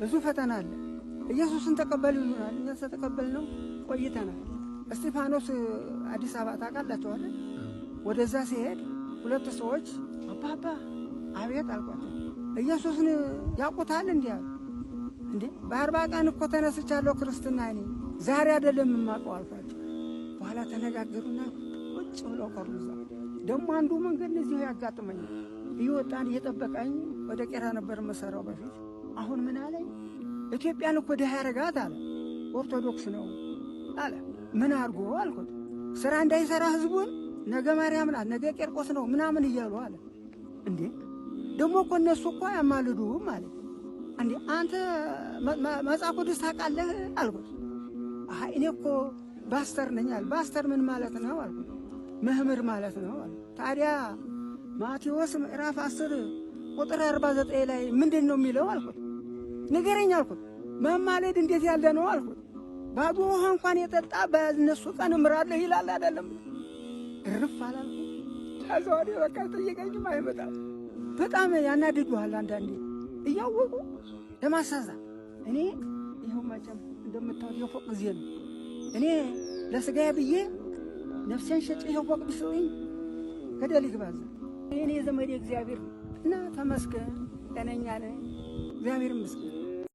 ብዙ ፈተና አለ። ኢየሱስን ተቀበል ይሉናል። እኛ ተቀበልነው ቆይተናል። እስጢፋኖስ አዲስ አበባ ታውቃላችሁ አይደል? ወደዛ ሲሄድ ሁለት ሰዎች አባባ አቤት አልኳቸው። ኢየሱስን ያውቁታል እንዲህ አሉ። እንዴ በ40 ቀን እኮ ተነስቻለሁ ክርስትና እኔ ዛሬ አይደለም የማውቀው አልኳቸው። በኋላ ተነጋገሩና ቁጭ ብለው ቀሩ እዛ። ደግሞ አንዱ መንገድ እዚሁ ያጋጥመኛል። እየወጣን እየጠበቀኝ ወደ ቄራ ነበር የምሰራው በፊት። አሁን ምን አለኝ፣ ኢትዮጵያን እኮ ድሃ ያረጋት አለ። ኦርቶዶክስ ነው አለ። ምን አድርጎ አልኩት። ስራ እንዳይሰራ ህዝቡን ነገ ማርያም ናት ነገ ቄርቆስ ነው ምናምን እያሉ አለ። እንዴ ደግሞ እኮ እነሱ እኮ አያማልዱም አለ። እንዴ አንተ መጽሐፍ ቅዱስ ታውቃለህ አልኩት። አይ እኔ እኮ ፓስተር ነኝ አለ። ፓስተር ምን ማለት ነው አልኩት። መምህር ማለት ነው አለ። ታዲያ ማቴዎስ ምዕራፍ 10 ቁጥር 49 ላይ ምንድን ነው የሚለው አልኩት። ንገረኝ አልኩት። መማለድ እንዴት ያለ ነው አልኩት። ባዶ ውሃ እንኳን የጠጣ በእነሱ ቀን እምራለሁ ይላል አይደለም። እርፍ አላልኩም። ከዛ ወዲህ በቃ ጠየቀኝም አይመጣም። በጣም ያናድዱሃል አንዳንዴ እያወቁ ለማሳዛት። እኔ ይኸው መቼም እንደምታዩት የፎቅ ጊዜ ነው። እኔ ለስጋዬ ብዬ ነፍሴን ሸጬ ይኸው ፎቅ ቢሰጡኝ ገደል ይግባ እዛ። እኔ ዘመዴ እግዚአብሔር ነው እና ተመስገን፣ ጤነኛ ነኝ፣ እግዚአብሔር ይመስገን።